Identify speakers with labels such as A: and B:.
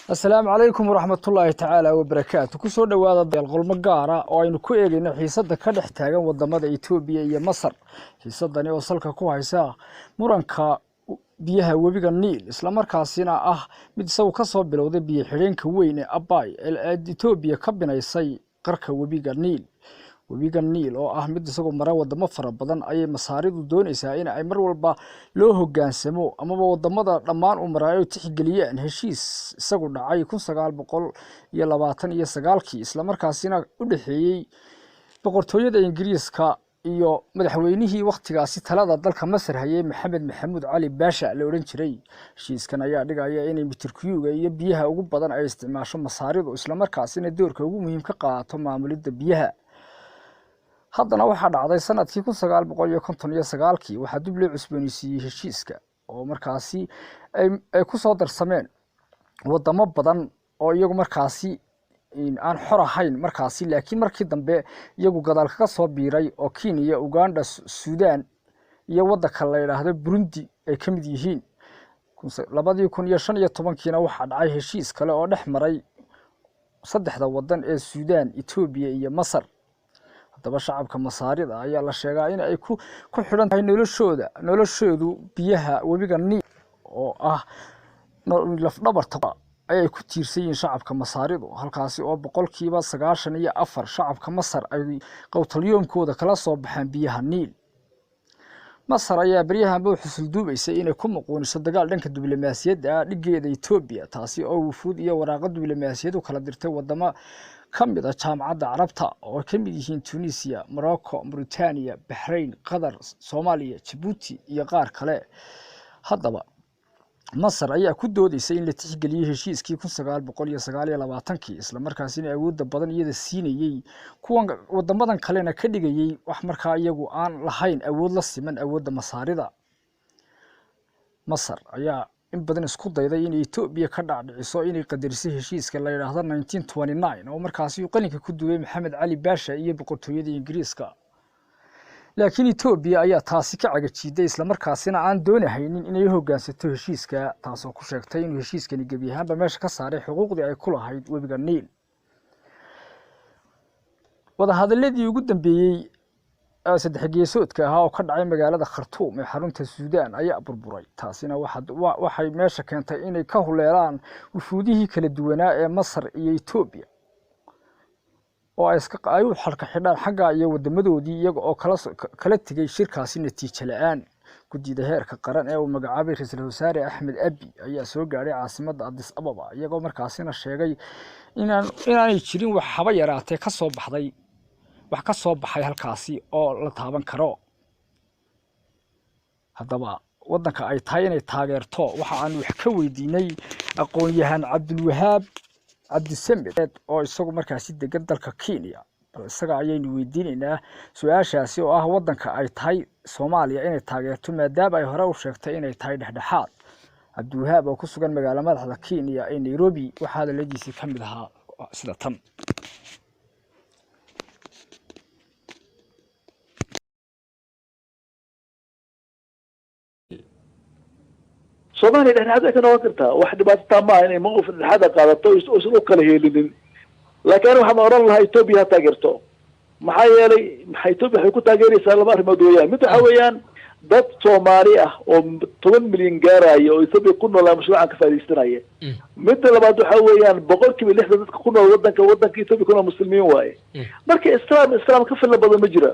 A: Asalaamu calaykum waraxmatullaahi tacaala wabarakaatu. Kusoo dhowaada qolmo gaara oo aynu ku eegayno xiisada ka dhex taagan wadamada Itoobiya iyo Masar. Xiisadani oo salka ku haysa muranka biyaha webiga Niil, islamarkaasina ah mid isagu kasoo bilowday biyo xidheenka weyn ee Abay ee Itoobiya ka binaysay qarka webiga Niil. Webiga Niil oo ah mid isagoo mara wadamo fara badan ayay Masaaridu doonaysaa in ay mar walba loo hogaansamo amaba wadamada dhammaan u maraa ay tixgeliyaan heshiis isagu dhacay 1929-kii, islamarkaasina u dhexeeyey boqortooyada Ingiriiska iyo madaxweynihii wakhtigaasi talada dalka Masar hayay, Maxamed Maxamuud Cali Baasha la odhan jiray. Heshiiskan ayaa dhigaya inay mitirkiyuga iyo biyaha ugu badan ay isticmaasho Masaaridu, islamarkaasina doorka ugu muhiim ka qaadato maamulidda biyaha. Haddana waxaa dhacday sanadkii 1959-kii waxaa dib loo cusbooneysiiyey heshiiska, oo markaasi ay kusoo darsameen wadamo badan oo iyagu markaasi aan xor ahayn markaasi, laakiin markii dambe iyagu gadaal kaga soo biiray, oo Kenya, Uganda, Sudan iyo wadanka la yidhaahdo Burundi ay ka mid yihiin. 2015-kiina waxaa dhacay heshiis kale oo dhex maray saddexda wadan ee Sudan, Etoobiya iyo Masar. Haddaba shacabka Masaarida ayaa la sheegaa in ay ku xidhan tahay noloshooda, noloshoodu biyaha webiga Niil oo ah lafdhabarta ayay ku tiirsan yihiin shacabka Masaaridu, halkaasi oo 94% shacabka Masar ay qowtalyoomkooda kala soo baxaan biyaha Niil. Masar ayaa baryahanba u xusulduubaysay inay ku muquuniso dagaal dhanka diblomaasiyadda ah dhigeeda Etoobiya, taasi oo wufuud iyo waraaqo diblomaasiyad u kala dirtay wadamo ka mid a Jaamacadda Carabta oo ay ka mid yihiin Tunisia, Morocco, Mauritania, Baxrain, Qatar, Soomaaliya, Jabuuti iyo qaar kale. Haddaba Masar ayaa ku doodeysay in la tixgeliyey heshiiskii 1929-kii, islamarkaasina awoodda badan iyada siinayey, kuwan wadamadan kalena ka dhigayey wax markaa iyagu aan lahayn awood la siman awoodda Masaarida. Masar ayaa in badan isku dayday inay Etoobiya ka dhacdhiciso inay qadarisay heshiiska la yidhaahdo 1929, oo markaasi uu qalinka ku duway Maxamed Cali Baasha iyo boqortooyada Ingiriiska, laakiin Etoobiya ayaa taasi ka cagajiiday, islamarkaasina aan doonahaynin inay u hoggaansato heshiiska, taasoo ku sheegtay inuu heshiiskani gebi ahaanba meesha ka saaray xuquuqdii ay ku lahayd webiga Niil. Wadahadaladii ugu dambeeyey saddex geesoodka ahaa oo ka dhacay magaalada Khartuum ee xarunta Suudaan ayaa burburay. Taasina waxay meesha keentay inay ka huleelaan wufuudihii kala duwanaa ee Masar iyo Etoobiya, oo ay u xalka xidhaan xagga iyo wadamadoodii, iyaga oo kala tegay shirkaasi natiijo la-aan. Guddida heerka qaran ee uu magacaabay ra-iisul wasaare Axmed Abi ayaa soo gaadhay caasimadda Addis Ababa, iyagoo markaasina sheegay inaanay jirin wax haba yaraatee ka soo baxday, wax ka soo baxay halkaasi oo la taaban karo. Haddaba waddanka ay tahay inay taageerto waxa aanu wax ka weydiinay aqoon-yahan Cabdulwahaab Cabdisamed oo isagu markaasi degan dalka Kenya. Bal isaga ayaynu weydiinaynaa su-aashaasi oo ah waddanka ay tahay Soomaaliya inay taageerto, maadaama ay hore u sheegtay inay tahay dhexdhexaad. Cabdiwahaab oo ku sugan magaalo madaxda Kenya ee Nairobi waxaa hadaladiisii ka mid ahaa sida tan.
B: Soomaaliya dhexdhexaad way ka noqon kartaa, wax dhibaatataa maaha inay mawqif dhexdhexaada qaadato oysan u kala heelinin, laakiin ani waxaan oran lahaa Etoobiya ha taageerto. Maxaa yeelay, maxaa Etoobiya waxay ku taageeraysaa? Laba arrimood weeyaan. Mid waxa weeyaan dad Soomaali ah oo 10 milyan gaaraya oo Etoobiya ku noolaa mashruucan ka faaidaystanaya. Midda labaad waxa weeyaan 60% dadka ku nool wadanka Etoobiya ku nool Muslimiin waaye. Marka Islaam ka filla badan ma jira.